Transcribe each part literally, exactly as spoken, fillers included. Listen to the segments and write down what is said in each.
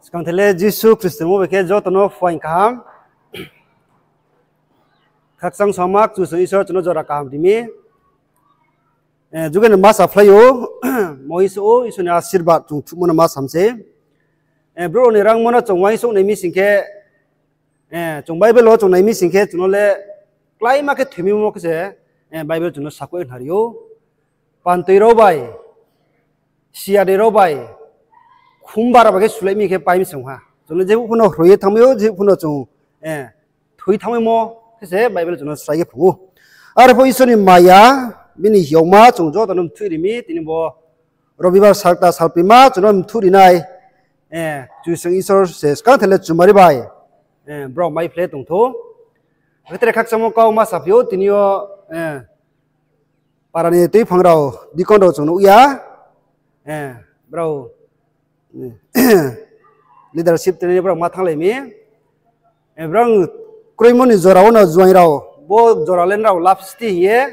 Skangthe le Jisu Khristo ni mmung bai khe joto no phuaing kaham. Khakchang sama Kchusoyang Isor chung no jora kaham ri mi. Juge ni ma saphlai ou, mo Isor ou, Isor ni asirbad chung thuhmo no ma sam se. Brouh rao ni rangmo no chung uaingsouh nai mi sing khe, chung Bible wo chung nai mi sing khe chung no le kláima khe thoimimo khe se, Bible chung no sakhouh ye khnari ou. Pantoi rao bai, siya dei rao bai, khumba rao bai khe sulai mi khe pai mi se ong ha. Chung no jephuh pho no hroi ye thanngmai ou, jephuh pho no chung thoi thanngmaimo khe se Bible chung no srai ye phrung ou. Arphuh Isor ni maya, bini hiaoma chung joto no mthuh ri mi, tini bo Robibar salta salpima chung no mthuh ri nai, Kchusoyang Isor se skangthe le chumari bai brao maiphle tong thou. Akhe tre khakchangmo kau ma saphi ou, tini yo para ni tuiphang rao, deacon rao chung nuh ya, brao leadership tini brao ma thannglai mi. Brao kroimo ni jora wo no juaing rao, bo jora le nrao love city hing ye,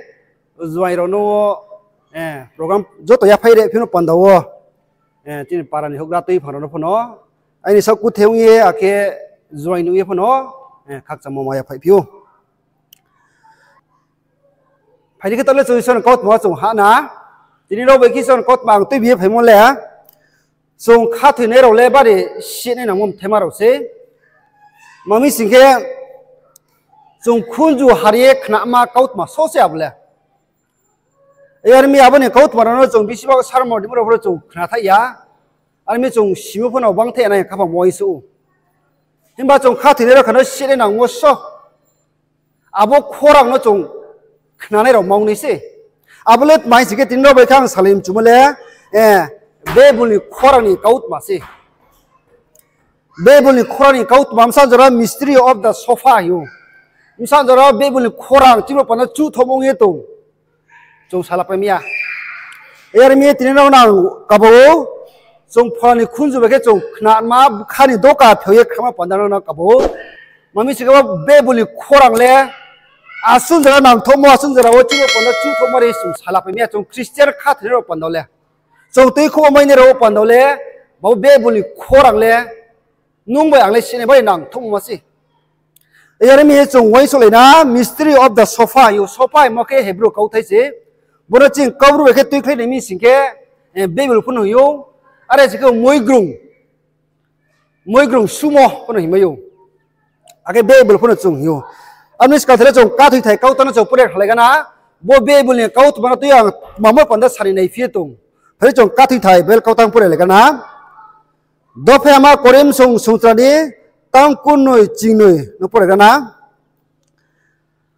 juaing rao no wo, program joto yaphai re phi no panda wo, chini para ni houhgra tuiphang rao no pho no, aini saoh kuthe ong ye akhe juaing nuh ye pho no, khakchangmo ma yaphai phi ou. Phai di khe taoh le chung Isor ni kautma wo chung hah na. Tini rao bai khe Isor ni kautma ang tuibi ye phaimo le, chung khathoinai rao le bari sihnai nangmo mthaima rao sei. Ma mi sing khe, chung khunju hari ye khnama kautma so se abo le. Yar mi abo ni kautma rao no chung bisi ba sermon rimo rao pho chung khnathaih ya. Ar mi chung simo pho no bangthaih ya nai khaphang uaingsouh ou. Himba chung khathoinai rao kha no sihnai nangmo so. Abo khorang no chung khnanai rao ma ong nai se. Abo le tma hing sing khe tini rao bai khe ang salai mchumo le, Bible ni khorang ni kautma se. Bible ni khorang ni kautma bsa jora mystery of the sofa hing ou. Bsa jora Bible ni khorang chini panda chuhthom ong ye tong. Chung salapai mi ya. Yar mi tini rao nang kaba ou, chung phola ni khunju bai khe chung khnama bkha ni doka pheo ye khnama panda rao nang kaba ou. Ma mi sing khe bo Bible ni khorang le, asuh jora nangthouhmo, asuh jora wo chini panda chuhthouhmo ri chung salapai mi ya, chung Christian khathoinai rao panda le. Chung tuikhouhmo mainai rao panda le, bo Bible ni khorang le, nung bai ang le sihnai bai nangthouhmo ma se. Yar mi chung uaingsouhlai na, mystery of the sofa hing ou, sofa hingmo khe Hebrew kauthai se. Bo no ching Kaubru bai khe tuikhlai nai mi sing khe, Bible pho no hing ou, are se khe moigrung, moigrung sumo pho no hingmai ou. Akhe Bible pho no chung hing ou. Abo ni skang thele chung kathoithai kautang no chung pore khlai gana, bo Bible ni kautma no tui ang tmamo panda sari naiphi ye tong. Phai chung kathoithai Bible kautang pore lai gana. Dophehama Korinth song songchra ni tang kunnoi chingnoi no pore gana.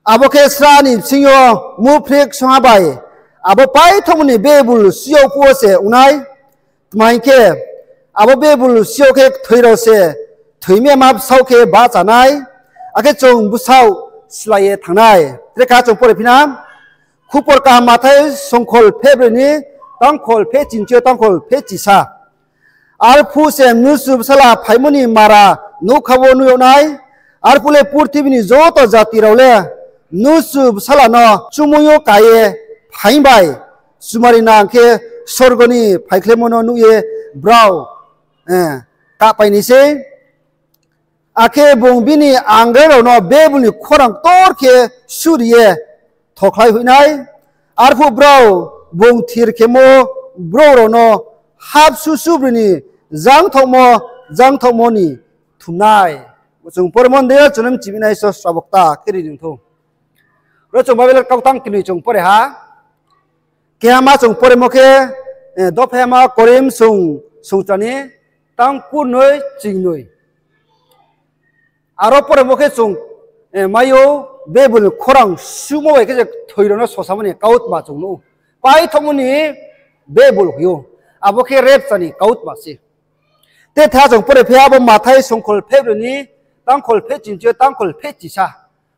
Abo khe sra ni bsing yo muphrik songha bai abo paithohmo ni Bible siyao phuh wo se ong nai. Tma hing khe, abo Bible siyao khe kthoi rao se thoimiyama bsaoh khe bahcha nai, akhe chung bsaoh slái ye thanng nai. Tre kha chung pore phi na, Khupor Kaham Mathai songkhol phehbroi ni tangkhol phehchinchi yo tangkhol phehchisa. Arphuh se mnusu bsala phaimo ni mara nougkha wo nuh yag nai. Arphuh le purthimbi ni joto jati rao le mnusu bsala no chumui yo ka ye phaing bai chumari nang khe sorgo ni phaikhlaimo no nuh ye brao, eh, kahpai nai sei. Akhe bung bini anggra rao no Bible ni khorang ktor khe suri ye thokhlai hoih nai. Arphuh brao bung thir khemo brouh rao no hapsu subroi ni jangthaohmo, jangthaohmo ni thum nai. Chung poremo dei yo chung no mchibi nai so srabo kta khe ri ni thou. Ro chung Bible kautang knoi chung pore ha. Keha ma chung poremo khe, eh, Dophehama Korinth song, songchra ni tang kunnoi chingnoi. Aro poremo khe chung, eh, mai ou Bible ni khorang sumo bai khe je kthoi rao no sosamo ni kautma chung nuh ou. Paithohmo ni Bible hing ou. Abo khe rapture ni kautma se. Te tha chung pore phi abo Mathai songkhol phehbroi ni tangkhol phehchinchi yo tangkhol phehchisa.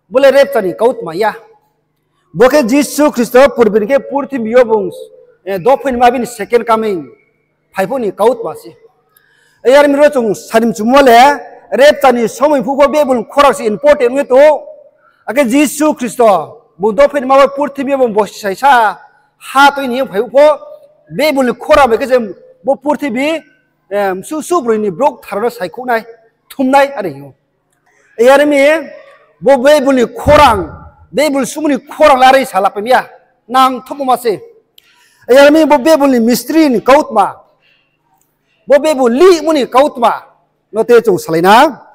Bo le rapture ni kautma ya. Bo khe Jisu Khristo purbi ni khe purthimbi yo bung, eh, dophainaima bini second coming phai phuh ni kautma se. Yar mi ro chung sani mchumo le, rapture ni somoi phuh pho Bible ni khorang se important ong ye tong ou. Akhe Jisu Khristo bung dophainaima bo purthimbi yo bung bosi saisa ha tui ni phai phuh pho, Bible ni khorang bai khe je bo purthimbi msuh suh broi ni brouh kthar rao no saikhouh nai, thum nai are hing ou. Yar mi, bo Bible ni khorang, Bible suhmo ni khorang le are salaphaimi ya, nangthouhmo ma se. Yar mi bo Bible ni mystery ni kautma, bo Bible lihmo ni kautma no te chung salai na.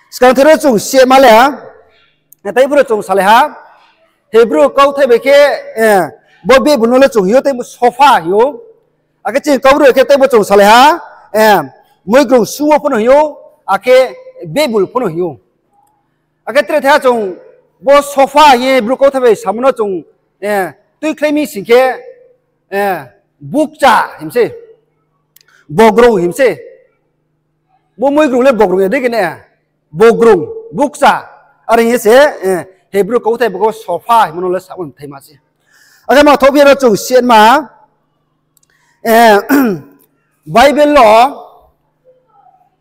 Skang the ro chung sima le, tei bro chung salai ha, Hebrew kauthai bai khe, bo Bible no le chung hing ou tei bo sopha hing ou. Akhe chini Kaubru khe tei bo chung salai ha, muigrung sumo pho no hing ou, akhe Bible pho no hing ou. Akhe tre the chung bo sopha hing ye Hebrew kauthai bai samo no chung tuikhlai mi sing khe, bukcha him se, bogrung him se. Bo muigrung le bogrung ya dei khe ne, bogrung, bukcha, are hing ye se, Hebrew kauthai bo khe sopha hingmo no le samo mthaima se. Akhe ma thohphi ya ro chung sima, Bible wo,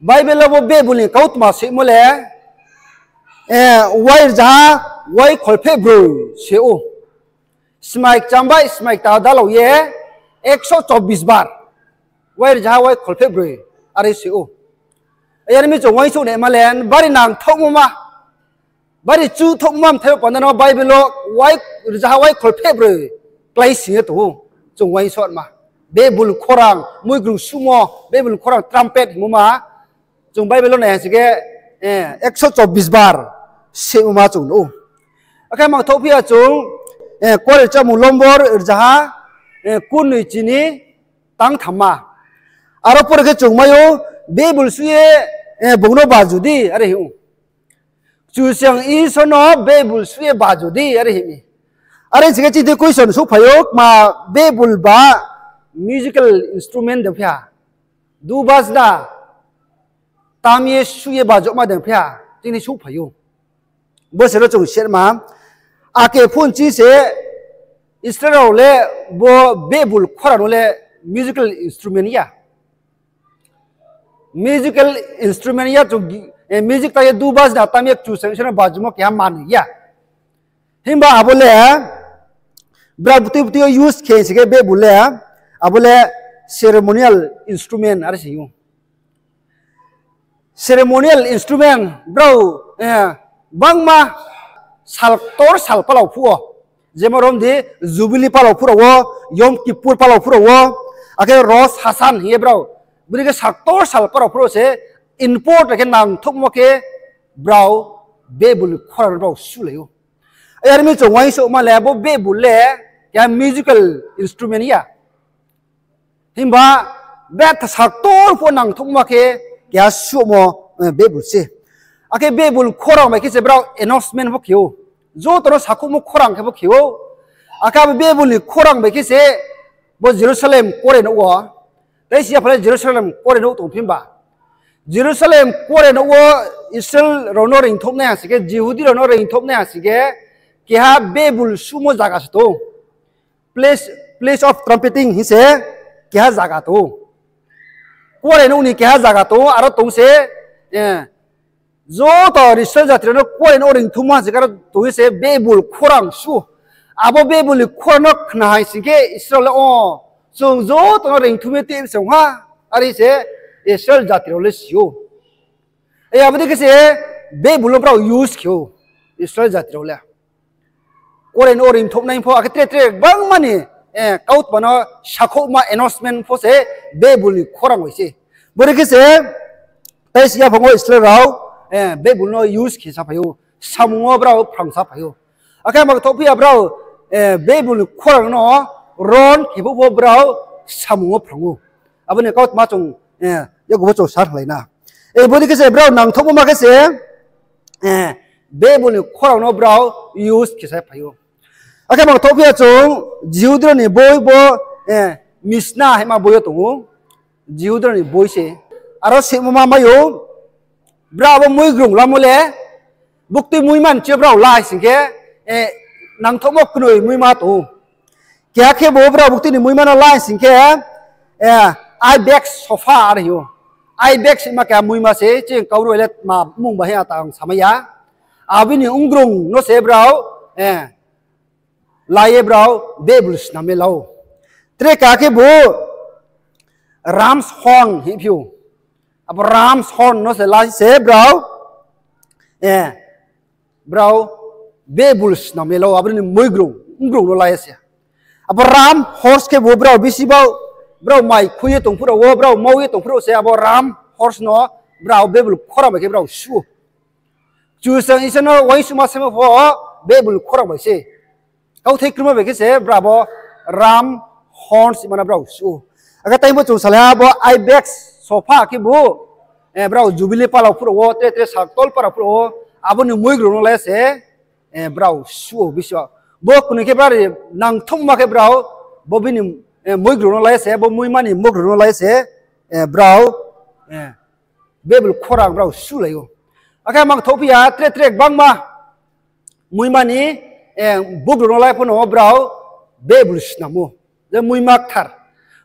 Bible wo bo Bible ni kautma soimo le, wai rzaha, wai kholpheh broi se ou. Smai kcham bai smai kta dalao ye, ekso chobbish bar. Wai rzaha, wai kholpheh broi, are se ou. Yar mi chung uaingsouh naima le, bari nangthouhmo ma, bari chuthouhmo ma mthai wo panda no Bible wo wai rzaha, wai kholpheh broi klái sing ye tong ou. Chung uaingsouhma, Bible khorang, muigrung sumo, Bible khorang trumpet hingmo ma, chung Bible wo nai ha sing khe, ekso chobbish bar sehmo ma chung nuh ou. Akhe ma thohphi ya chung, Kuare Chámung lombor rzaha, kurnoi chini tangthamma. Aro pore khe chung mai ou, Bible suh ye, bung no baju di, are hing ou. Kchusoyang Isor no Bible suh ye baju di, are hing mi. Are sing khe chini question souhphai ou, kma Bible ba musical instrument dei phi ha? Du bajna tam ye suh ye bajohma dei phi ha? Chini souhphai ou. Bo se ro chung sima, ake phunchi se Israel rao le bo Bible khorang no le musical instrument ya. Musical instrument ya chung, music ta ye du bajna tam ye Kchusoyang Isor no bajumo keha manoi ya. Himba abo le, brao butui butui yo use khe sing khe Bible le, abo le ceremonial instrument are sing ou. Ceremonial instrument brao, bangma sal ktor sal palao phuh wo, jemon rom di, Jubilee palao phuh rao wo, Yom Kippur palao phuh rao wo, akhe Rosh Hashan hing ye brao, bini khe sal ktor sal palao phuh rao se import khe nangthouhmo khe brao Bible khorang no brao sulai ou. Yar mi chung uaingsouhma le bo Bible le keha musical instrument ya. Himba betha sal ktor pho nangthouhma khe keha suhmo, Bible se. Akhe Bible khorang bai khe se brao announcement pho khe ou. Joto no sakhouhmo khorang khe pho khe ou. Akhe abo Bible ni khorang bai khe se bo Jerusalem kuarenouh wo, tei si ya pha le Jerusalem kuarenouh tong phi himba, Jerusalem kuarenouh wo Israel rao no reingthouhnai ha sing khe, Jihudi rao no reingthouhnai ha sing khe, keha Bible suhmo zaga se tong ou. Place, place of trumpeting hing se keha zaga tong ou. Kuarenouh ni keha zaga tong ou, aro tong se, joto Israel jati rao no kuarenouh reingthouhmo ha sing khe aro tong ye se Bible khorang suh. Abo Bible ni khorang no khna hai sing khe Israel le, o, chung joto no reingthouh ye tei se ong ha, are se Israel jati rao le si ou. Abo dei khe se Bible no brao use khe ou, Israel jati rao le. Kuarenouh reingthouhnai pho, akhe tre tre gbangma ni, kautma no sakhouhma announcement pho se Bible ni khorang bai se. Bo dei khe se, tei si yaphang wo Israel rao, Bible no use khe saphai ou, samung wo brao phrang saphai ou. Akhe ma thohphi ya brao, Bible ni khorang no ron khe phuh pho brao samung wo phrang ou. Abo ni kautma chung, yakgu pho chung sa hlai na. Bo dei khe se brao nangthouhmo ma khe se, Bible ni khorang no brao use khe saphai ou. Akhe ma thohphi ya chung Jihudi rao ni boi bo, Mishnah hingma boi yo tong ou. Jihudi rao ni boi se. Aro simo ma mai ou. Brao abo muigrung lamo le, buktui muima ni chi yo brao la hai sing khe, nangthouhmo knoi muima tong ou. Keha khe bo brao buktui ni muima no la hai sing khe, ibex sopha are hing ou. Ibex hingma keha muima se, chini Kaubru le tma mung ba hing ya ta ang samai ya. Abo ni onggrung no se brao, la ye brao Bible snam ye la ou. Tre keha khe bo, ram's horn hingphi ou. Abo ram's horn no se la se brao, brao bebul snam ye la ou, abo ni muigrung, muigrung no la ye se. Abo ram horse khebu brao bisi baoh, brao mai khui ye tong phuh rao wo, brao mau ye tong phuh rao se abo ram horse no brao bebul khorang bai khe brao suh ou. Kchusoyang Isor no uaingsouhma saimo pho bebul khorang bai se. Kauthai krungma bai khe se brao bo ram horns hingma no brao suh ou. Akhe tei bo chung salai ha bo ibex sopha khebu, brao jubili pala phuh rao wo, tre tre sal tol pala phuh rao wo, abo ni muigrung no la ye se brao suh ou bisi ou. Bo knoi khe bari nangthouhma khe brao, bo bini muigrung no la ye se, bo muima ni muigrung no la ye se, brao bebul khorang brao suhlai ou. Akhe mangthouh phi ya tre tre gbangma muima ni bugrung no la ye pho no brao bebul snam ou. Je muima kthar.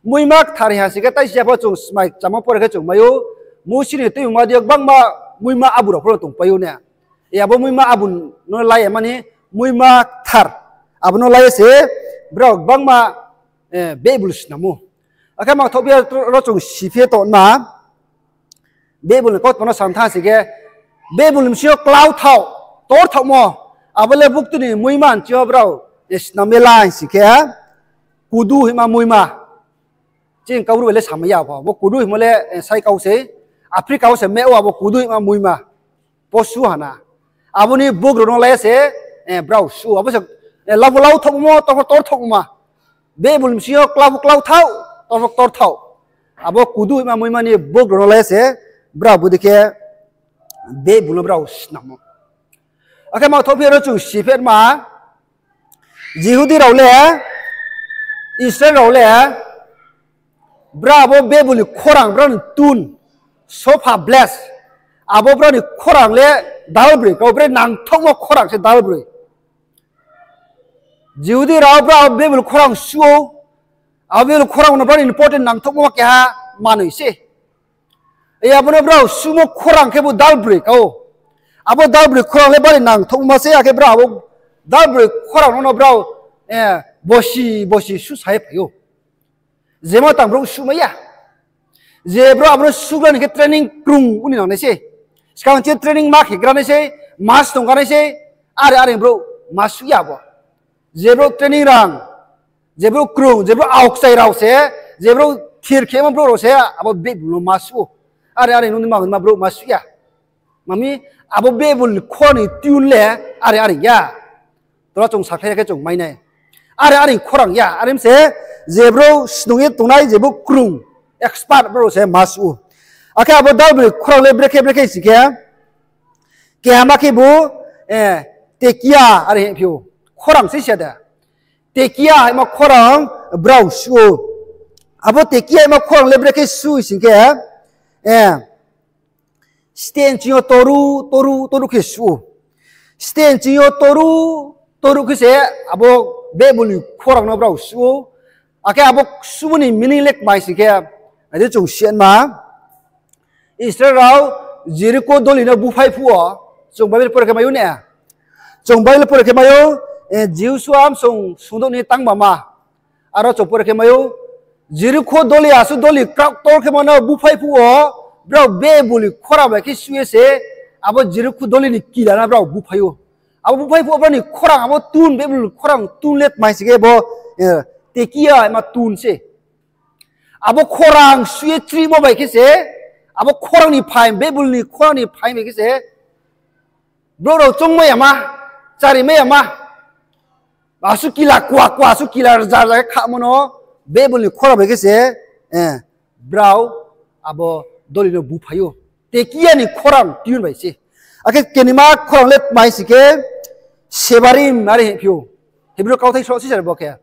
Muima kthar ha si khe taisi ya pho chung smai kchamo pore khe chung mai ou. Mousi ni Tuimungma dei yo gbangma muima abu rao pho no tongpai ou ne. Abo muima abu no la ye mani muima kthar. Abo no la ye se brao gbangma bebul snam ou. Akhe mangthouh phi ya ro chung siphi ye tongma. Bebul ni kautma no sam thanng si khe, bebul ni bsing yo klau thaoh, tor thaohmo, abo le buktu ni muima ni bsing yo brao snam ye la hing si khe, kudu hingma muima. Chini Kaubru bai le samai ya pho, bo kudu hingmo le sai kau sei, Africa wo se meh ou abo kudu hingma muima. Posu ha na. Abo ni bugrung no la ye se brao suh ou. Abo se lau pho lau thaohmo, tor pho tor thaohma. Bebul ni bsing yo klau pho klau thaoh, tor pho tor thaoh. Abo kudu hingma muima ni bugrung no la ye se brao bodei khe bebul no brao snam ou. Akhe mangthouh phi ya ro chung siphi ma, Jihudi rao le, Israel rao le, brao abo bebul ni khorang, brao ni tune, sopha bless, abo brao ni khorang le dalbroi kau, bre nangthouhmo khorang se dalbroi. Jihudi rao brao bebul khorang suh ou, abo bebul khorang no brao ni important nangthouhmo keha manoi se. Abo no brao suhmo khorang khebu dalbroi kau. Abo dalbroi khorang le bari nangthouhma se, akhe brao abo dalbroi khorang no no brao bosi bosi suhsa ye phai ou. Jema tang brouh suhmai ya. Je brouh abo no suhgra ni khe training krung ong ni nang nai se. Skang chi training ma khe gra nai se, ma stong gra nai se, are are brouh ma suh ya bo. Je brouh training rang, je brouh krung, je brouh aokchai rao se, je brouh thir khemo brouh rao se, abo bebul no ma suh ou. Are are nung ni ma brouh ma suh ya. Mami, abo bebul ni khorang ni tune le are are ya. Tora chung sakhlai ya khe chung mai nai. Are are khorang ya, are mi se je brouh snung ye tongnai, je brouh krung, expert brouh rao se ma suh ou. Akhe abo dalbroi khorang le brekhe brekhe si khe, kehama khebu tekia are hingphi ou. Khorang se se de. Tekia hingma khorang brao suh ou. Abo tekia hingma khorang le brekhe suh sing khe, stain ching yo toru, toru, toru khe suh ou. Stain ching yo toru, toru khe se abo bebul ni khorang no brao suh ou. Akhe abo suhmo ni meaning le kmai sing khe, nai di chung siyanma. Israel rao Jeriko doli no buphai phuh wo, chung Bible pore khe mai ou ne. Chung Bible pore khe mai ou, Jihosua msong sungdouh ni tangbama. Aro chung pore khe mai ou, Jeriko doli asuh doli kraoh ktor khemo no buphai phuh wo, brao bebul ni khorang bai khe suh ye se, abo Jeriko doli ni kila no brao buphai ou. Abo buphai phuh wo brao ni khorang, abo tune, bebul ni khorang tune le kmai sing khe bo, tekia hingma tune se. Abo khorang suh ye chrihmo bai khe se, abo khorang ni phaing, bebul ni khorang ni phaing bai khe se, brouh rao choungmai yama, charimai yama, asuh kila kua kua, asuh kila rza rza khe khamo no, bebul ni khorang bai khe se, brao abo doli no buphai ou. Tekia ni khorang tune bai se. Akhe kenima khorang le kmai sing khe, Sebarim are hingphi ou. Hebrew kauthai sroh sisa bo khe.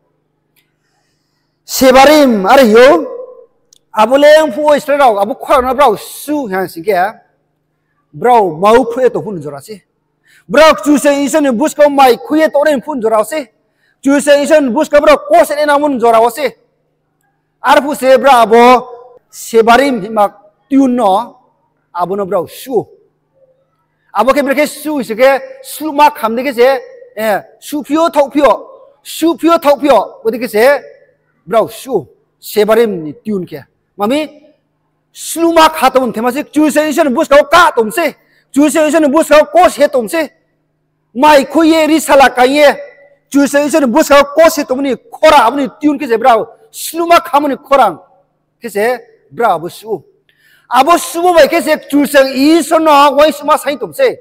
Sebarim are hing ou, abo le ongphuh wo Israel rao abo khorang no brao suh ha sing khe, brao mau phruh ye tong phuh ni jora se. Brao Kchusoyang Isor ni buskang wo mai khui ye tongnai phuh ni jora wo se. Kchusoyang Isor ni buskang brao kose nai nangmo ni jora wo se. Arphuh se brao abo Sebarim hingma tune no, abo no brao suh ou. Abo khe brekhe suh sing khe, sluhma kham dei khe se, suhphi yo thaohphi yo, suhphi yo thaohphi yo, bodei khe se brao suh ou, Sebarim ni tune khe. Mami, sluma kha tongmo ni mthaima se, Kchusoyang Isor ni buskang wo kah tong se, Kchusoyang Isor ni buskang wo kose tong se. Mai khui ye, ri sala kai ye, Kchusoyang Isor ni buskang wo kose tongmo ni khorang, abo ni tune khe se brao sluma khamo ni khorang khe se brao abo suh ou. Abo suhmo bai khe se Kchusoyang Isor no uaingsouhma saing tong se.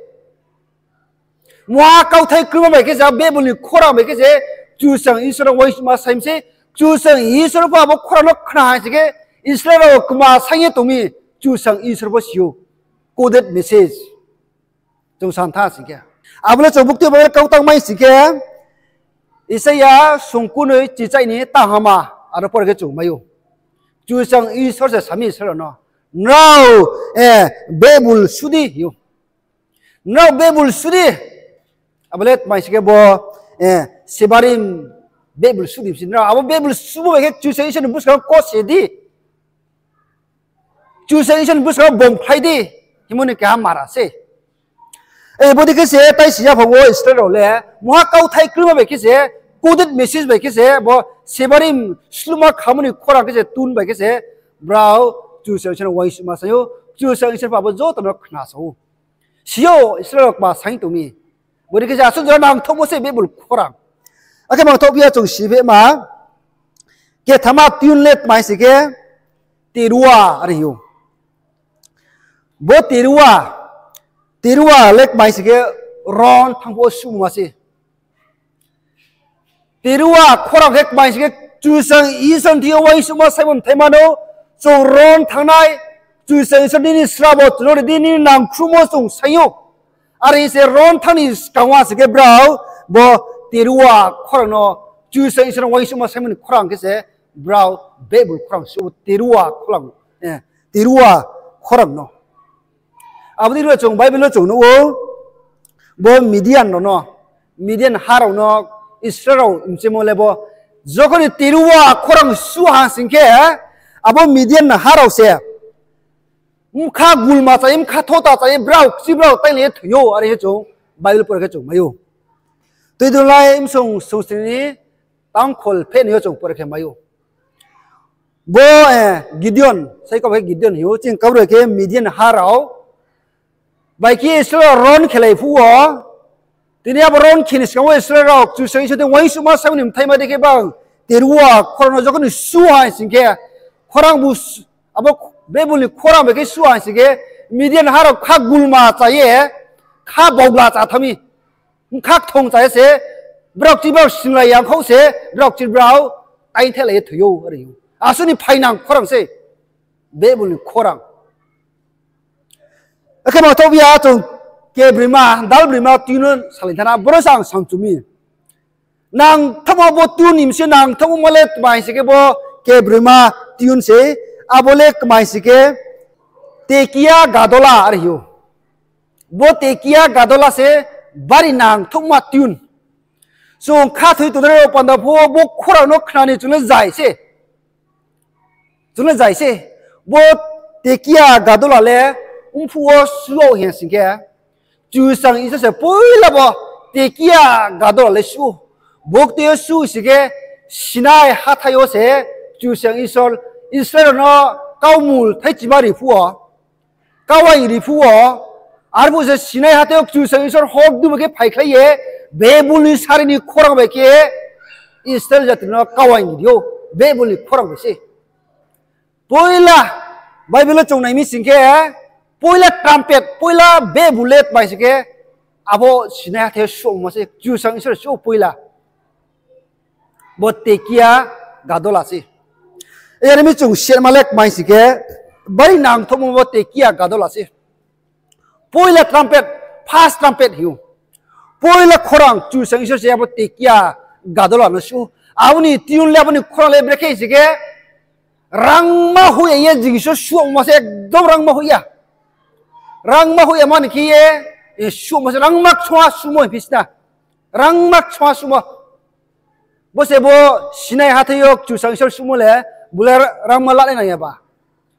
Mungha kauthai kroima bai khe se, abo Bible ni khorang bai khe se Kchusoyang Isor no uaingsouhma saing se. Kchusoyang Isor pho abo khorang no khna hai sing khe, Israel rao kma saing ye tong mi, Kchusoyang Isor pho si ou. Coded message. Chung sa thanng sing khe, abo le chung bukti bai kau tang mai sing khe, Isaia sungkunoi chichaih ni tahama, aro por khe chung mai ou. Kchusoyang Isor se sami Israel rao no, nrao, eh, Bible suh di hing ou. Nrao Bible suh di. Abo le tma hing sing khe bo, eh, Sebarim Bible suh di se nrao. Abo Bible suhmo bai khe Kchusoyang Isor ni buskang wo kose di. Kchusoyang Isor ni buskang wo bomkhlai di, hingmo ni keha mara se. Eh, bodei khe se tai si ya pha wo Israel rao le, mungha kauthai kroima bai khe se, coded message bai khe se, bo Sebarim sluma khamo ni khorang khe se, tune bai khe se, brao Kchusoyang Isor no uaingsouhma saing ou, Kchusoyang Isor pho abo joto no khna sa ou. Si ou Israel rao kma saing tong mi. Bodei khe se asuh jora nangthouhmo se Bible khorang. Akhe mangthouh phi ya chung si phehma, kethama tune le tma hing sing khe, terua are hing ou. Bo terua, terua le kma hing sing khe ron thanng phuh wo suhma se. Terua khorang khe kma hing sing khe, Kchusoyang Isor ni thing yo uaingsouhma saingmo mthaima no, chung ron thanng nai, Kchusoyang Isor nini srabo chung no ri di, nini nangkhruhmo chung saing ou. Are hing se ron thanng ni skang wo sing khe brao, bo terua khorang no, Kchusoyang Isor no uaingsouhma saingmo ni khorang khe se, brao Bible khorang suh ou, terua khorang, eh, terua khorang no. Abo dei ro chung Bible no chung nuh ou, bo Midian rao no, Midian ha rao no, Israel rao mchemo le bo, jokhon ni terua khorang suh ha sing khe, abo Midian ha rao se bkha gulma chá ye, bkha thota chá ye, brao kchi brao tainglai ye thoi ou, are khe chung Bible pore khe chung mai ou. Tuidulai bsung sungsni ni tangkhol pheh ni yo chung pore khe mai ou. Bo, eh, Gideon, sai kau khe Gideon hing ou, ching kau ro khe Midian ha rao bai khe Israel rao ron khelai phuh wo, tini abo ron khe ni skang wo Israel rao Kchusoyang Isor thing uaingsouhma saingmo ni mthaima dei khe bang, terua khorang no jokhon ni suh ha sing khe, khorang bu s-, abo Bible ni khorang bai khe suh ha sing khe, Midian ha rao kha gulma chá ye, kha baogbla chá thanng mi, bkha kthong chá ye se, brao kchi brao singlai ya khou se, brao kchi brao taingthelai ye thoi ou, are ou. Asuh ni phainang khorang se Bible ni khorang. Akhe mangthouh phi ya chung kebroima, dalbroima tune no salai thanng na, boro se ang samchu mi. Nangthouhmo bo tune ni bsing yo nangthouhmo le kmai sing khe bo kebroima tune se, abo le kmai sing khe Tekia Gadola are hing ou. Bo Tekia Gadola se bari nangthouhma tune. Chung khathoi tongnai rao panda pho bo khorang no khna ni chung le zai se. Chung le zai se. Bo Tekia Gadola le mphuh wo suh ou hing sing khe, Kchusoyang Isor se poila bo Tekia Gadola le suh ou. Bo kti yo suh sing khe Sinai hathái yo se Kchusoyang Isor Israel rao no kaumul thaichima ri phuh wo, kauaing ri phuh wo, arphuh se Sinai hathái yo Kchusoyang Isor hor duma khe phaikhlai ye, Bible ni sari ni khorang bai khe Israel jati no kauaing ri ou, Bible ni khorang bai se. Poila Bible wo chung nai mi sing khe, poila trumpet, poila Bible le kmai sing khe, abo Sinai hathái yo suhmo se Kchusoyang Isor suh ou poila. Bo Tekia Gadola se. Yar mi chung sirma le kmai sing khe, bari nangthouhmo bo Tekia Gadola se. Poila trumpet, first trumpet hing ou. Poila khorang Kchusoyang Isor se abo Tekia Gadola no suh ou. Abo ni tune le, abo ni khorang le brekhe sing khe, rangma hoih ya ye jing so suhmo se ekdom rangma hoih ya. Rangma hoih ya mani khe ye, eh, suhmo se rangma kchongha suhmo hing phi sna. Rangma kchongha suhmo. Bo se bo Sinai hathái yo Kchusoyang Isor suhmo le, bo le rangma lanai nang ya ba.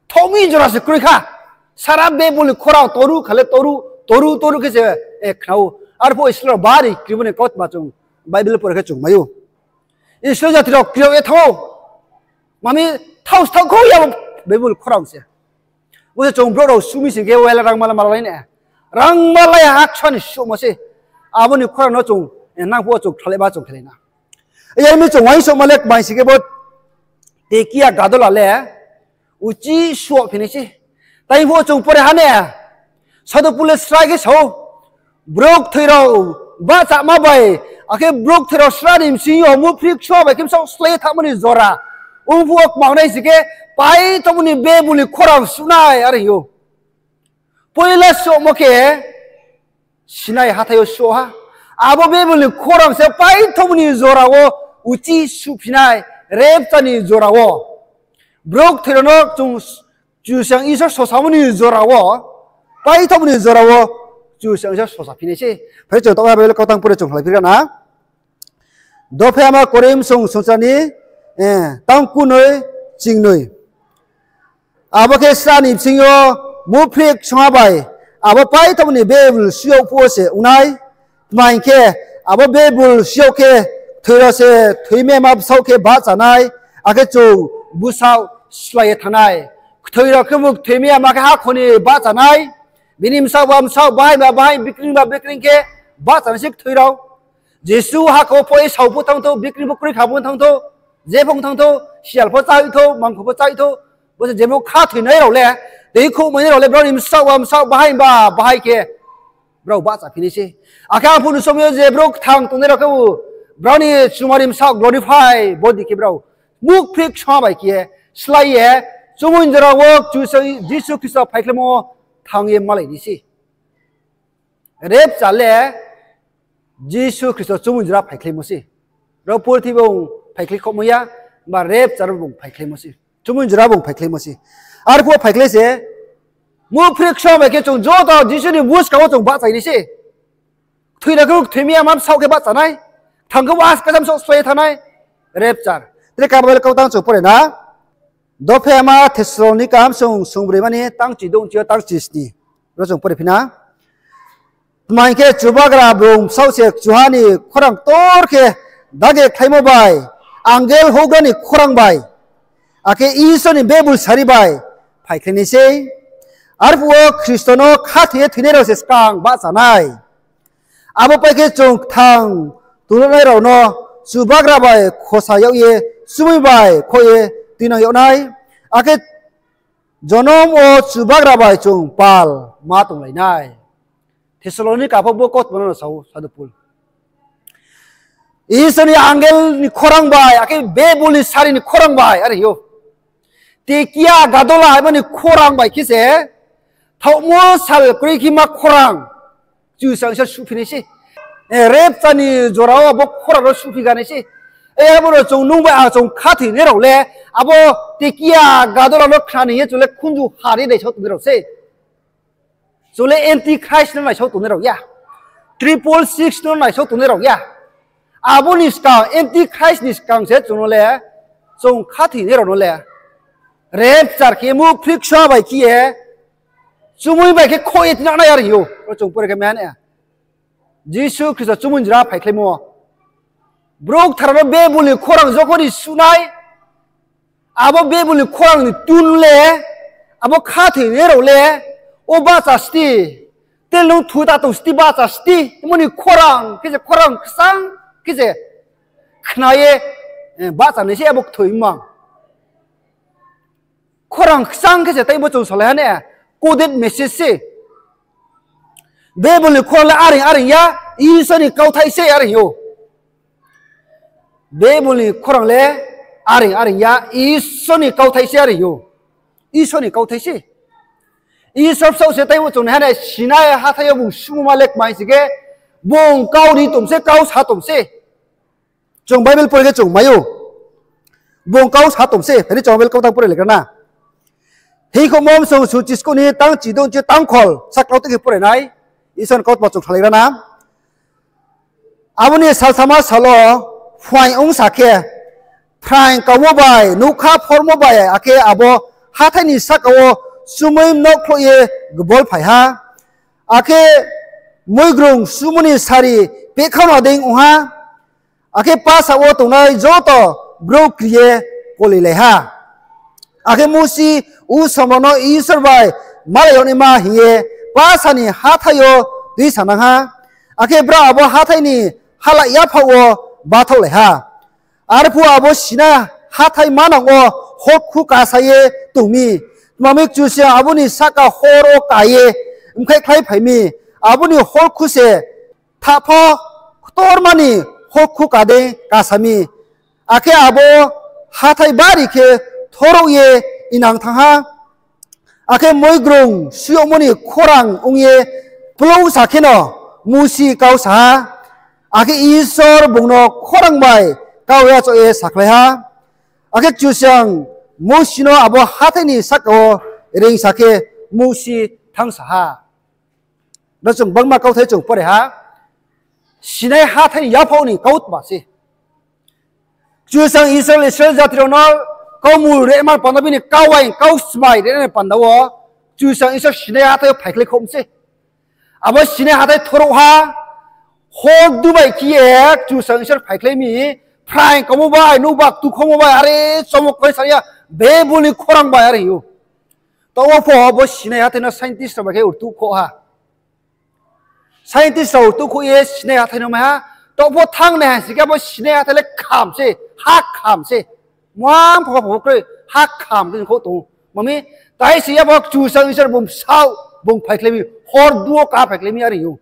Thomi jora se kroi kha. Sara Bible ni khorang toru kha le toru, toru, toru khe se, eh, khna ou. Arphuh Israel rao bari krimo ni kautma chung Bible pore khe chung mai ou. Israel jati rao kri ye thanng ou. Mami thao, thao khou ya bo Bible khorang se. Bo se chung brouh rao suh mi sing khe, wela rangma la malai nai. Rangma la ya ha ksa ni suhmo se. Abo ni khorang no chung, eh, nang phuh wo chung khlai ma chung khlai na. Yar mi chung uaingsouhma le kmai sing khe bo Tekia Gadola le uchih suh phi nai se. Tai phuh wo chung pore ha ne. Sadhu Pol le srai khe sa ou, brouh kthoi rao bahchama bai, akhe brouh kthoi rao sra ni bsing yo muhphrih ksuha bai khe bsaoh slái ye thanngmo ni jora. Ong phuh wo kmang nai sing khe, paithomo ni Bible ni khorang suh nai, are hing ou. Poila suhmo khe Sinai hathái yo suh ha. Abo Bible ni khorang se paithomo ni jora wo uchih suh phi nai, rapture ni jora wo. Brouh kthoi rao no chung Kchusoyang Isor sosamo ni jora wo, paithomo ni jora wo Kchusoyang Isor sosa phi nai se. Phai chung taoh ha Bible kautang pore chung khlai phi ra na. Dophe ama Korinth song songcha ni, eh, tang kunoi chingnoi. Abo khe sra ni bsing yo muhphrih ksuha bai abo paithomo ni Bible suh yag phuh wo se ong nai. Tma hing khe, abo Bible suh yag khe kthoi rao se thoimai yama bsaoh khe bahcha nai, akhe chung bsaoh slái ye thanng nai. Kthoi rao khebu kthoi mai yama khe hakhor ni bahcha nai. Bini bsaoh ba bsaoh, bahai ba bahai, bikreing ba bikreing khe bahcha nai se kthoi rao. Jesu hakhor pho ye sao pho thanng thou, bikreing pho kroi kha pho thanng thou, je pho thanng thou, sial pho chá thou, mangkho pho chá thou, bo se jepho khathoinai rao le, tei khouhmainai rao le, brao ni bsaoh ba bsaoh, bahai ba bahai khe brao bahcha phi nai se. Akhe arphuh ni somoi yo je brouh kthang tongnai rao khebu, brao ni chumari bsaoh glorify body khe brao muhphrih ksuha bai khe slái ye, chumui jora wo Kchusoyang Jisu Khristo phaikhlaimo thanng ye malai nai se. Rapture le Jisu Khristo chumui jora phaikhlaimo se. Ro purthimbi bung phaikhlai khohmo ya, ba rapture bung phaikhlaimo se. Chumui jora bung phaikhlaimo se. Arphuh phaikhlai se, muhphrih ksuha bai khe chung joto Jisu ni buskang wo chung bahchai nai se. Kthoi rao khe kthoi mai yama bsaoh khe bahcha nai. Kthang khe bo aska jam bsaoh slái ye thanng nai. Rapture. Tre ka Bible kautang chung pore na. Dophe ama Thessalonika song songbroima ni tang chidouh chi yo tang chisni. Ro chung pore phi na. Tma hing khe Chubagra bung bsaoh se kchuha ni khorang ktor khe dage khlaimo bai, angel houhgra ni khorang bai, akhe Isor ni Bible sari bai phaikhlai nai sei. Arphuh wo Khristo no khathoi ye thoinai rao se skang bahcha nai. Abo pai khe chung kthang tongruhnai rao no Chubagra bai khosa yag ye, chumui bai khoh ye tuinang yag nai. Akhe jonom wo Chubagra bai chung pal ma tonglai nai. Thessalonika pho bo kautma no sa ou Sadhu Pol. Isor ni angel ni khorang bai, akhe Bible ni sari ni khorang bai, are hing ou. Tekia Gadola abo ni khorang bai khe se, thaohmo sal kroi khe ma khorang, Kchusoyang Isor suhphi nai se. Eh, rapture ni jora wo abo khorang no suhphi ga nai se. Eh, abo no chung nung bai ang chung khathoinai rao le, abo Tekia Gadola no khna ni ye chung le khunju ha ri naisao tongnai rao se. Chung le Antichrist no naisao tongnai rao ya. Triple six no naisao tongnai rao ya. Abo ni skang, Antichrist ni skang se chung no le, chung khathoinai rao no le, rapture khe ye muhphrih ksuha bai khe ye, chumui bai khe khoh ye tuinang nai, are hing ou. Ro chung pore khe mane. Jisu Khristo chumui jora phaikhlaimo. Brouh kthar rao no Bible ni khorang jokhon ni suh nai, abo Bible ni khorang ni tun le, abo khathoinai rao le, o bahcha sti, tel nung thu ta tong sti bahcha sti, abo ni khorang khe se khorang kchang khe se khna ye, eh, bahcha nai se abo kthoi mang. Khorang kchang khe se tei bo chung salai ha ne, coded message se. Bible ni khorang le areing areing ya, Isor ni kauthai se are hing ou. Bible ni khorang le areing areing ya, Isor ni kauthai se are hing ou. Isor ni kauthai se. Isor bsaoh se tei bo chung nai ha ne, Sinai hathái yo bung suhmo ma le kmai sing khe, bung kau ri tong se, kau sa tong se. Chung Bible pore khe chung mai ou. Bung kau sa tong se, phai di chung Bible kautang pore le gra na. Hikhouhmo song suchi skuh ni tang chidouh chi tang khol, saklau tei khe pore nai. Isor ni kautma chung salai gra na. Abo ni salsama sal wo phuaing ongsa khe, phraing kaumo bai, nougkha phormo bai, akhe abo hathái ni sahka wo chumui mnouhkhlouh ye gbol phai ha. Akhe muigrung suhmo ni sari pehkhaohna dei ong ha. Akhe pasa wo tongnai joto brouh kri ye kolilai ha. Akhe Mousi usom rao no Isor bai malai yag naima hing ye pasa ni hathái yo tuisanang ha. Akhe brao abo hathái ni halai yaphaoh wo bathaohlai ha. Arphuh abo Sinai hathái manang wo horkhu kasa ye tong mi. Tma mi Kchusoyang abo ni sahka hor wo ka ye mkhaihkhlaiphai mi. Abo ni horkhu se thahpho ktorma ni horkhu ka dei kasa mi. Akhe abo hathái bari khe thorouh ye inang thanng ha. Akhe moigrung suyagmo ni khorang ong ye plouhsa kheno Mousi kau sa ha. Akhe Isor bung no khorang bai kau yachaoh ye sakhlai ha. Akhe Kchusoyang Mousi no abo hathái ni sahka wo reingsa khe Mousi thanngsa ha. Ro chung bangma kauthai chung pore ha. Sinai hathái ni yaphaoh ni kautma se. Kchusoyang Isor, Israel jati rao no kaumul rema panda bini kau aing kau smai rema panda wo Kchusoyang Isor Sinai hathái yo phaikhlai khom se. Abo Sinai hathái thorouh ha, hor dubai khe ye Kchusoyang Isor phaikhlai mi, phraing kamo bai, nouhbar ktukhomo bai, are chomo koi sa ya, Bible ni khorang bai are hing ou. Taoh wo pho abo Sinai hathái no scientist rao bai khe rtuh khoh ha. Scientist rao rtuh khoh ye Sinai hathái no mai ha. Taoh pho thanngnai ha si khe abo Sinai hathái le kham se, ha kham se. Muang pho pho kroi, ha kham khe khouh tong ou. Mami, tai se ya bo Kchusoyang Isor bung bsaoh, bung phaikhlai mi, hor duo ka phaikhlai mi are hing ou.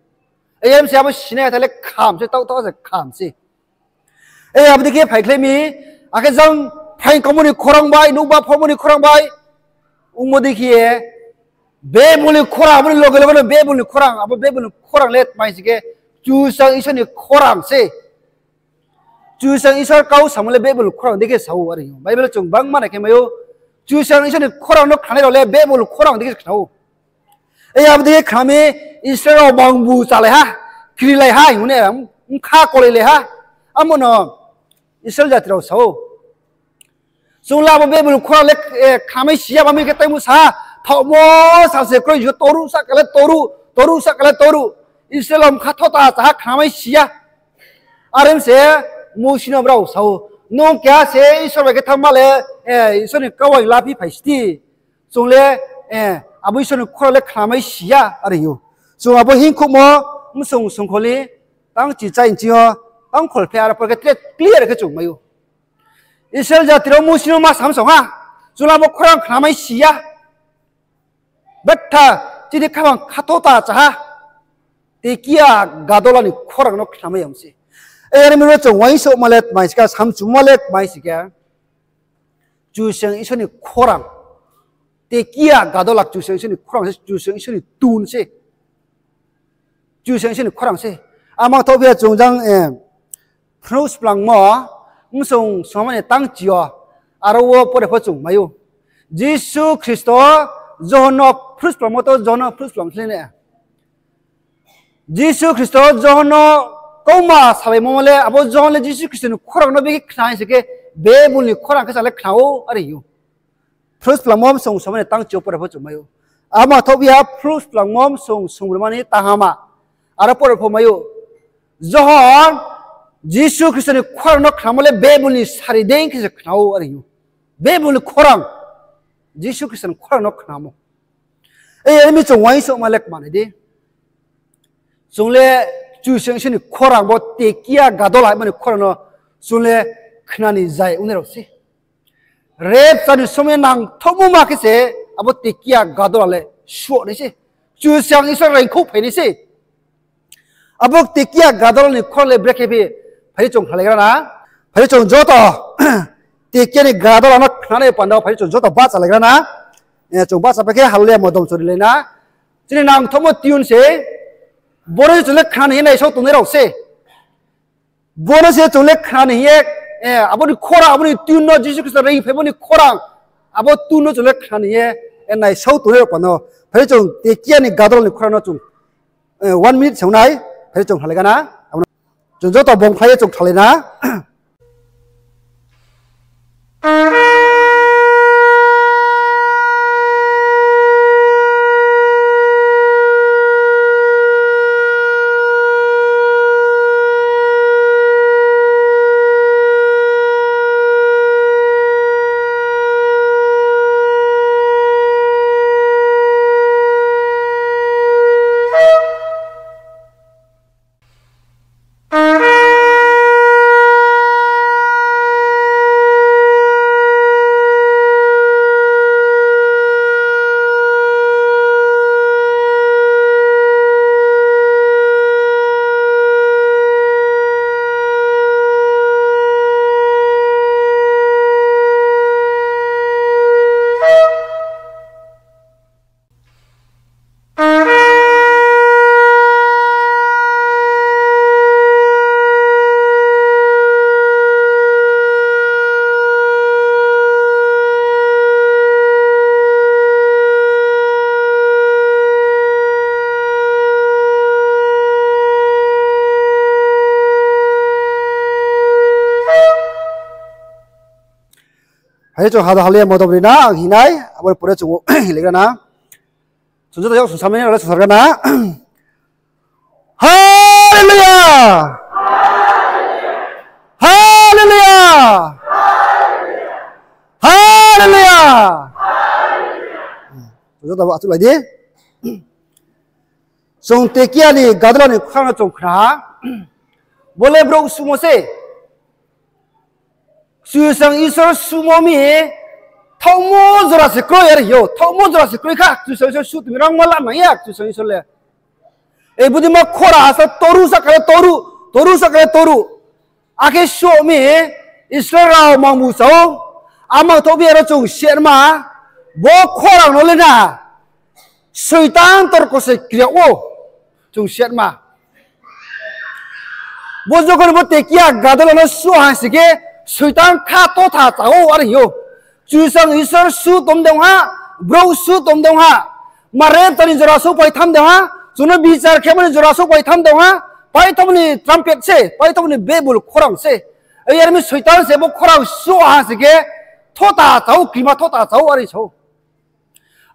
Em se abo Sinai hathái le kham se, taoh taoh se kham se. E, abo dei khe phaikhlai mi, akhe jang phraing kamo ni khorang bai, nouhbar phomo ni khorang bai, ongmo dei khe ye, Bible ni khorang, abo ni loge loge no Bible ni khorang, abo Bible ni khorang le tmai si khe, Kchusoyang Isor ni khorang se. Kchusoyang Isor kau samo le Bible ni khorang dei khe sa ou are hing ou. Bible chung bangma nai khe mai ou, Kchusoyang Isor ni khorang no khnanai rao le Bible ni khorang dei khe khna ou. E, abo dei khe khna mi, Israel rao bangbu chalai ha, krilai ha hing ou ne, bkha kolailai ha. Amo no Israel jati rao sa ou, chung le abo Bible ni khorang le, e, khnamai si ya, mami khe taimu sa ha, thaohmo sa se kroi yo, toruh sahka le toruh, toruh sahka le toruh. Israel rao bkha thota cha ha khnamai si ya. Are se Mousi no brao sa ou, nung keha se Isor bai khe thanngma le, e, Isor ni kau aing laphi phai sdi. Chung le, e, abo Isor ni khorang le khnamai si ya are hing ou. Chung abo hingkhouhmo Msong songkhol ni tang chi chai nching yo, tang khol phe aro pore khe tre clear khe chung mai ou. Israel jati rao Mousi no ma sam song ha, chung le abo khorang khnamai si ya. Betha chini khaphang khathota cha ha. Tekia gadola ni khorang no khnamai ya se. E, are mi ro chung uaingsouhma le tmai si khe, samchuma le tmai si khe, Kchusoyang Isor ni khorang. Tekia gadola Kchusoyang Isor ni khorang se, Kchusoyang Isor ni tun se. Kchusoyang Isor ni khorang se. Amang thaoh phi ya chung jang, e, Phnuh Splangmo, Msong songma ni tang chi yo, aro wo pore pho chung mai ou. Jisu Khristo Johon no phnuh splangmo to, Johon no phnuh splang khle ne. Jisu Khristo Johon no kauma salaimo le, abo Johon le Jisu Khristo ni khorang no bikhe khna se khe, Bible ni khorang khe sa le khna ou are hing ou. Phnuh Splangmo Msong songma ni tang chi yo pore pho chung mai ou. Amo thaoh phi ya Phnuh Splangmo Msong songbrima ni tang hama, aro pore pho mai ou. Johon Jisu Khristo ni khorang no khnamo le Bible ni sari dei khe se khna ou are hing ou. Bible ni khorang, Jisu Khristo ni khorang no khnamo. E, are mi chung uaingsouhma le kmanai di. Chung le Kchusoyang Isor ni khorang bo tekia gadola hingmo ni khorang no chung le khna ni zai ongnai rao se. Rapture ni somoi nangthouhmo ma khe se abo tekia gadola le suh nai se. Kchusoyang Isor reingkhouh phai nai se. Abo tekia gadola ni khorang le brekhe phi, phai di chung khnalaigra na. Phai di chung joto tekia ni gadola no khnanai panda wo phai di chung joto bahchalaigra na. E, chung bahcha pai khe hallelujah modom chori lai na. Chini nangthouhmo tune se, bo no se chung le khna ni hing ye naisao tongnai rao se. Bo no se chung le khna ni hing ye, e, abo ni khorang, abo ni tune no Jisu Khristo reingphaimo ni khorang, abo tune no chung le khna ni hing ye, e, naisao tongnai rao panda wo. Phai di chung tekia ni gadola ni khorang no chung, e, one minute se ong nai, phai di chung khnalaigra na. Abo no chung joto bongkhlai ye chung khnalai na. Chung hada haliya modom ri na ang hinai, abo ni pore chung hinglaigra na. Chung joto yag sungsamai ni rao le sungsargra na. Hallelujah! Hallelujah! Hallelujah! Chung joto achouhlai di. Chung Tekia ni gadula ni khorang no chung khna ha. Bo le brouh suhmo se. Kchusoyang Isor suhmo mi, thaohmo jora se kroi are hing ou, thaohmo jora se kroi kha, Kchusoyang Isor suh tongmi rangma la nang ya, Kchusoyang Isor le. E, bodei ma khora asa toru sahka le toru, toru sahka le toru. Akhe suh mi, Israel rao mangbu chá ou, amang thoh phi aro chung sehma, bo khorang no le na, Soitan torko se kri yag ou, chung sehma. Bo jokhon bo Tekia gadula no suh ha sing khe, Soitan kha thotha chá ou are hing ou. Kchusoyang Isor suh tom de ong ha, brouh suh tom de ong ha. Ma rapture ni jora souhphai tham de ong ha, chung no bichar khemo ni jora souhphai tham de ong ha, paithaomo ni trumpet se, paithaomo ni bebul khorang se. Yar mi Soitan se bo khorang suh ha sing khe, thotha chá ou, krima thotha chá ou are sa ou.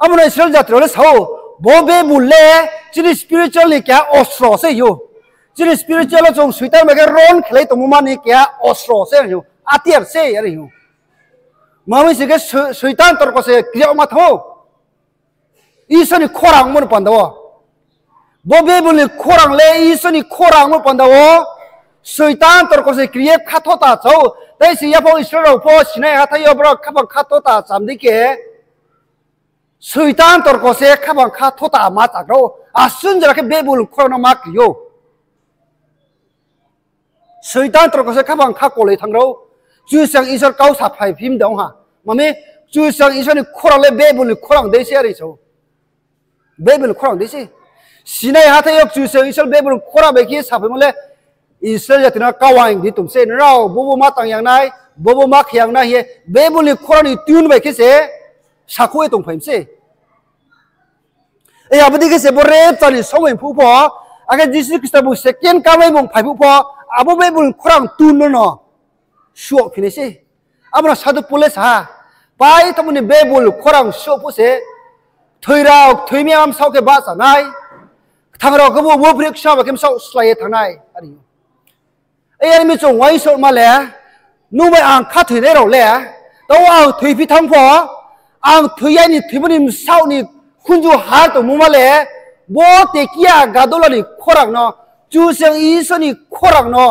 Abo no Israel jati rao le sa ou, bo bebul le chini spiritual ni keha ostro se hing ou. Chini spiritual wo chung Soitan bai khe ron khelai tongmo ma ni keha ostro se hing ou, atiar se are hing ou. Ma mi sing khe Soi-, Soitan torko se kri yag ma thanng ou. Isor ni khorang mo ni panda wo. Bo bebul ni khorang le Isor ni khorang mo ni panda wo. Soitan torko se kri ye kha thotha chá ou. Tai se yaphang Israel rao pho Sinai hathái yo brao khaphang kha thotha chá mi dei khe, Soitan torko se khaphang kha thotha ma chá rao. Asun jora khe bebul khorang no ma kri ou. Soitan torko se khaphang kha koloi thanng rao. Kchusoyang Isor kau saphai phim de ong ha. Ma mi, Kchusoyang Isor ni khorang le bebul ni khorang dei se are sa ou. Bebul ni khorang dei se. Sinai hathái yo Kchusoyang Isor bebul ni khorang bai khe saphaimo le Israel jati no kawaing di tong se, nrao bobo ma tang yang nai, bobo ma khe yang nai hing ye, bebul ni khorang ni tune bai khe se sakhouh ye tongphai mi se. E, abo dei khe se bo rapture ni somoi phuh pho, akhe Jisu Khristo bung second coming bung phai phuh pho, abo bebul ni khorang tune no no suh phi nai se. Abo no sadhu Pol le sa ha, paithaomo ni bebul khorang suh phuh se, kthoi rao kthoi mi bsaoh khe bahcha nai, kthang rao khebu bo bri ksa ba khe bsaoh slái ye thanng nai are. Yar mi chung uaingsouhma le, nung bai ang khathoinai rao le, tao ang thoiphi thanng pho, ang thoi ya ni thoimo ni bsaoh ni khunju har tongmo ma le, bo Tekia gadula ni khorang no, Kchusoyang Isor ni khorang no,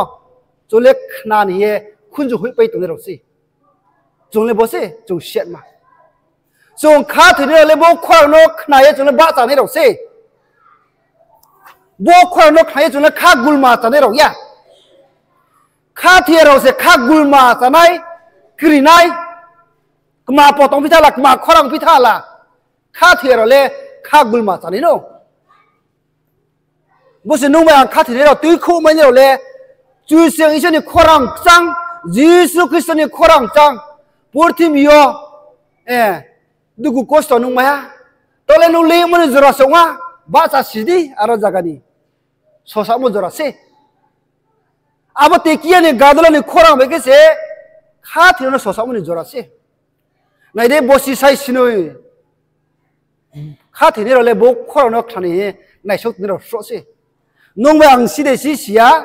chung le khna ni ye khunju hoihpai tongnai rao se. Chung le bo se chung sehma. Chung khathoinai rao le bo khorang no khna ye chung le bahchanai rao se. Bo khorang no khna ye chung le kha gulma chánai rao ya. Khathoi ya rao se kha gulma chánai, krinai. Kma poto phi tha la, kma khorang phi tha la. Khathoi ya rao le kha gulma chánai no. Bo se nung bai ang khathoinai rao, tuikhouhmainai rao le, Kchusoyang Isor ni khorang kchang, Jisu Khristo ni khorang kchang, purthimbi yo, e, dugu kosto nung mai ha. Tao le nung leingmo ni jora se ong ha, bahcha si di, aro zaga ni. Sosamo jora se. Abo Tekia ni gadula ni khorang bai khe se, khathoi no sosamo ni jora se. Nai di, bosi sai sinoi. Khathoinai rao le bo khorang no khna ni ye naisao tongnai rao sroh se. Nung bai ang si de si si ya,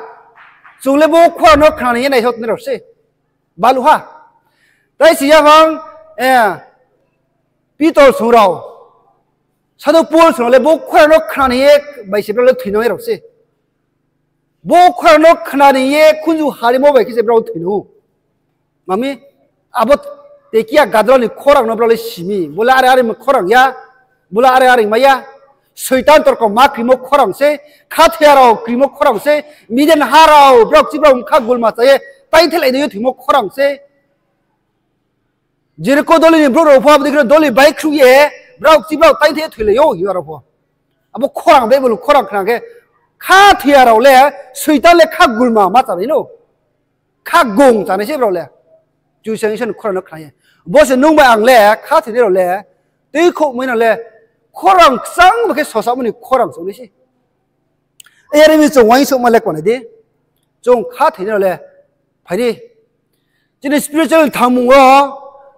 chung le bo khorang no khna ni ye naisao tongnai rao se. Baluh ha. Tai si ya bang, e, Pitor song rao, Sadhu Pol song rao le bo khorang no khna ni ye bai se brao le thoinai rao se. Bo khorang no khna ni ye khunju harimo bai khe se brao thoinai ou. Mami, abo Tekia gadula ni khorang no brao le si mi. Bo le are are khorang ya, bo le are are mai ya. Soitan torko ma krimo khorang se, khathoi ya rao krimo khorang se, Midian ha rao brao kchi brao kha gulma chá ye, taingthelai ni yo thoimo khorang se. Jeriko doli ni brouh rao pho abo dei khe doli baihkhruh ye, brao kchi brao taingthe ye thoilai ou hing aro pho. Abo khorang Bible khorang khna khe, khathoi ya rao le, Soitan le kha gulma ma chánai no. Kha gong chánai se brao le. Kchusoyang Isor ni khorang no khna ye. Bo se nung bai ang le, khathoinai rao le, tuikhouhmai no le, khorang kchang bai khe sosamo ni khorang se ong nai se. Yar mi chung uaingsouhma le konai di. Chung khathoinai rao le, phai di. Chini spiritual thangmung wo,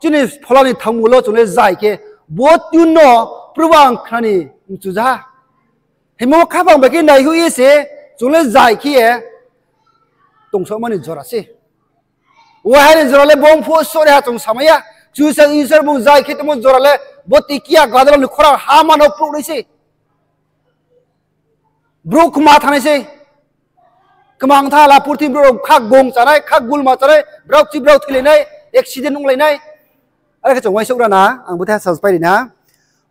Chini phola ni thangmo lo chung le zai khe, bo tune no Probu ang khna ni mchuja ha. Hingmo khaphang bai khe naihoih ye se, chung le zai khe ye tongsaomo ni jora se. Waiha ni jora le bung phuh sore ha chung samai ya. Kchusoyang Isor bung zai khe tongmo jora le bo tekia gadol ni khorang ha mano pruh nai se. Brouh kma thanng nai se. Kmang tha la purthimbi brouh rao kha gong chánai, kha gulma chánai, brao chi brao thoilai nai, accident onglai nai. Are khe chung uaingsouh ra na, ang bo the ha saspai ri na.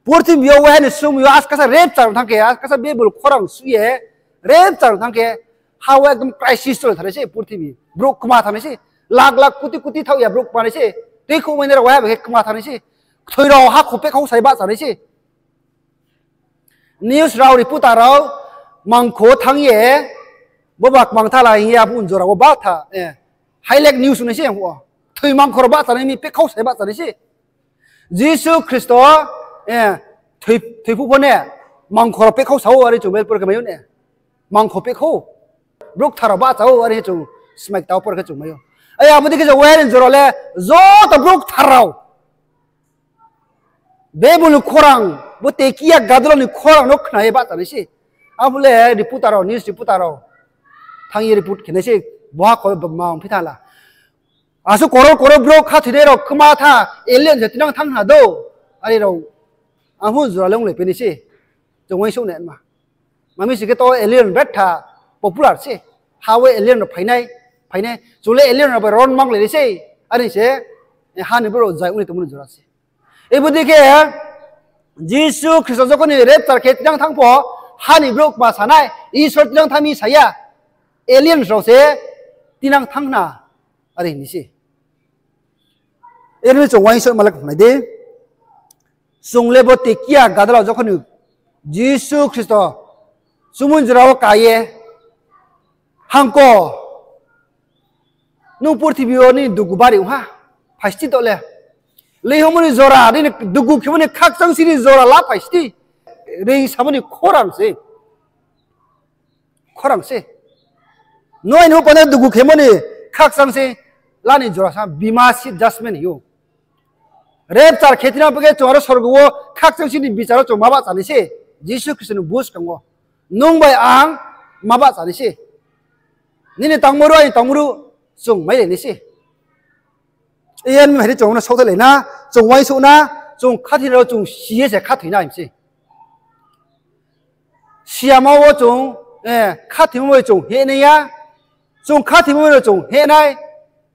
Purthimbi yo waiha ni sum yo askasa rapture thanng khe, askasa Bible khorang su ye rapture thanng khe, ha wo ekdom crisis chole thanng nai se purthimbi. Brouh kma thanng nai se. Lak lak kuti kuti thaoh ya brouh kma nai se. Tuikhouhmai nai rao waiha bai khe kma thanng nai se. Kthoi rao ha kho pehkhau sai bahcha nai se. News rao, reporter rao mangkho thanng ye, bo ba kmang tha la hing ye abo jora wo ba tha, highlight news nai se ang phuh wo. Kthoi mangkho rao bahcha nai mi, pehkhau sai bahcha nai se. Jisu Khristo, thoi, thoi phuh pho ne, mangkho rao pehkhau sa ou are chung Bible por khe mai ou ne. Mangkho pehkhau. Brouh kthar rao bahcha ou are chung smai ktao por khe chung mai ou. Ai abo dei khe je waiha ni jora le joto brouh kthar rao Bible ni khorang, bo tekia gadol ni khorang no khna ye bahcha nai se. Abo le reporter rao, news reporter rao thanng ye report khe nai se, boha kho ma ongphi tha la. Asuh koror koror brouh khathoinai rao kma tha, alien se tinang thanng ha do. Are rao, ang phuh jora le onglai pai nai se. Chung uaingsouh nai ma. Mami si khe to alien betha popular se. Ha wo alien rao phainai, phainai. Chung le alien rao bai ron manglai nai se. Are se, ha ni brouh rao zai ong ni tongmo ni jora se. Ibo dei khe, Jisu Khristo jokhon ni rapture khe tinang thanng pho, ha ni brouh kma sa nai, Isor tinang thanng mi sa ya, alien rao se tinang thanng na, are hing ni se. Are mi chung uaingsouh ma le nai di. Chung le bo tekia gadol jokhon ni Jisu Khristo chumui jora wo ka ye, Hangko, nung purthimbi yo nini dugu bari ong ha, phai sdi to le. Leinghomo ni jora, nini dugu khemo ni khakchang si ni jora la phai sdi. Reing samo ni khorang se. Khorang se. Noi ni panda dugu khemo ni khakchang se la ni jora sa, Bema seat judgment hing ou. Rapture khe tinang pho khe chung aro sorgo wo khakchang si ni bichar wo chung ma bahcha nai se. Jisu Khristo ni buskang wo nung bai ang ma bahcha nai se. Nini tangmo ruh, aini tangmo ruh chung mailai nai se. Iyan mi hai di chung no saohthailai na, chung uaingsouh na, chung khathoinai rao chung si ye se khathoi nai mi se. Siyama wo chung, khathoimo bai chung heh nai ya, chung khathoimo bai no chung heh nai.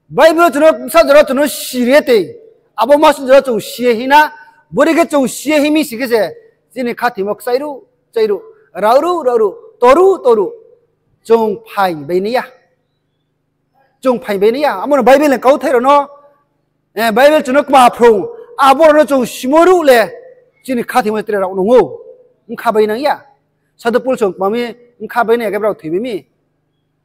Bible chung no bsa jora chung no si ri ye tei, abo ma sung jora chung si ye hing na, bodei khe chung si ye hing mi si khe se, chini khathoimo kchai ruh, kchai ruh, rao ruh, rao ruh, toruh, toruh, chung phai bai nai ya. Chung phai bai nai ya, amo no Bible ni kauthai rao no, Bible chung no kma phrung, abo rao no chung simo ruh le, chini khathoimo tre rao nung ou, bkha bai nang ya. Sadhu Pol chung kma mi, bkha bai nang ya khe brao thoi bai mi.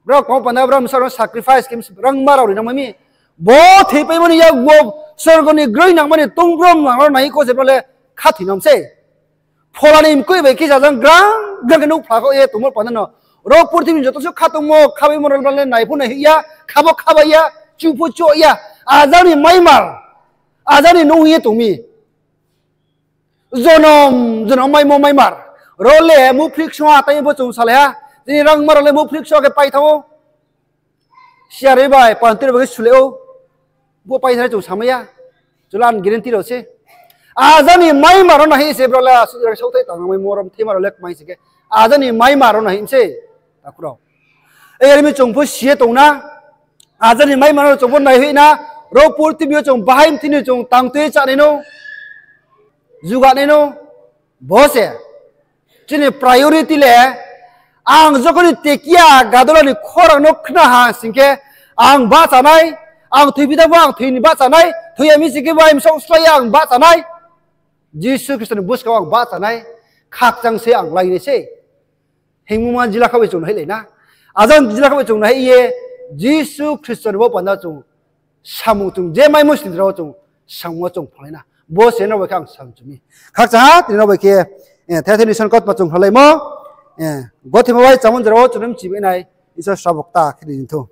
Brao kma panda brao bsa rao no sacrifice khe rangma rao ri nang bai mi. Bo thoipaimo ni yakgu wo sorgo ni groi nangma ni tong brom nang rao nai kho se brao le khathoi nang sei. Phola ni mkoih bai khe sajang grang grang khe nouhphla khaoh ye tongmo panda no. Ro purthimbi joto suh khatongmo khabaimo rao le nai pho naihoih ya, kha bo khabai ya, chu pho chu ya. Ajag ni maimar, ajag ni nuh hing ye tong mi. Jonom jonom maimo maimar. Ro le muphri kso ha tai pho chung salai ha. Chini rangma rao le muphri kso khe pai thanng ou. Siya ri bai, panti ri bai khe sulai ou. Bo pai thanai chung samai ya. Chung le ang guarantee rao se. Ajag ni maimar rao nai hing se brao le, saohthai tang nang mai morom thema rao le kmai se khe. Ajag ni maimar rao nai hing se. Takhu rao. Are mi chung pho si ye tong na. Ajag ni maimar rao chung pho naihoih na. Ro purthimbi yo chung bahai mthoi ni chung tang tui chá nai no. Juga nai no. Bo se. Chini priority le, ang jokhon ni tekia gadol ni khorang no khna ha sing khe, ang bahcha nai, ang thoiphi tha pho ang thoi ni bahcha nai, thoi ya mi sing khe bai msaoh slái ya ang bahcha nai. Jisu Khristo ni buskang wo ang bahcha nai, khakchang se ang lai nai se. Hingmo ma jila kha bai chung naihoih lai na. Ajag jila kha bai chung naihoih ye, Jisu Khristo ni bo panda chung samung chung je maimo sini rao chung samung wo chung phalai na. Bo se nrao bai khe ang samchu mi. Khakchang ha, tini nrao bai khe, the the ni son kautma chung halaimo, gothoimo bai chámung jora wo chung no mchi bai nai, Isor srabo kta khe ri thou.